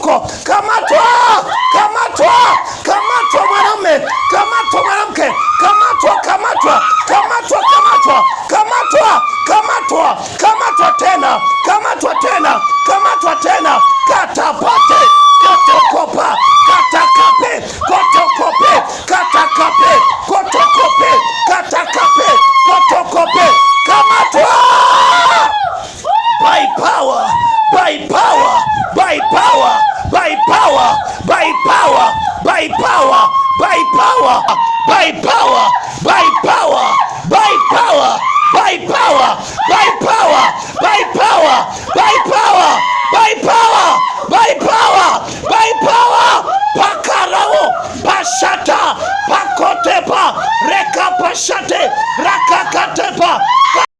huko, kamatwa, kamatwa, kamatwa mwanamume, kamatwa mwanamke, kamatwa, kamatwa, kamatwa, kamatwa, kamatwa, kamatwa, kamatwa tena, kamatwa tena, kamatwa tena, katapate kotokopa katakape kotokope katakape kotokope katakape kotokope, kamatwa by power, by power, by power, by power, by power, by power, by power, by power, by power, by power.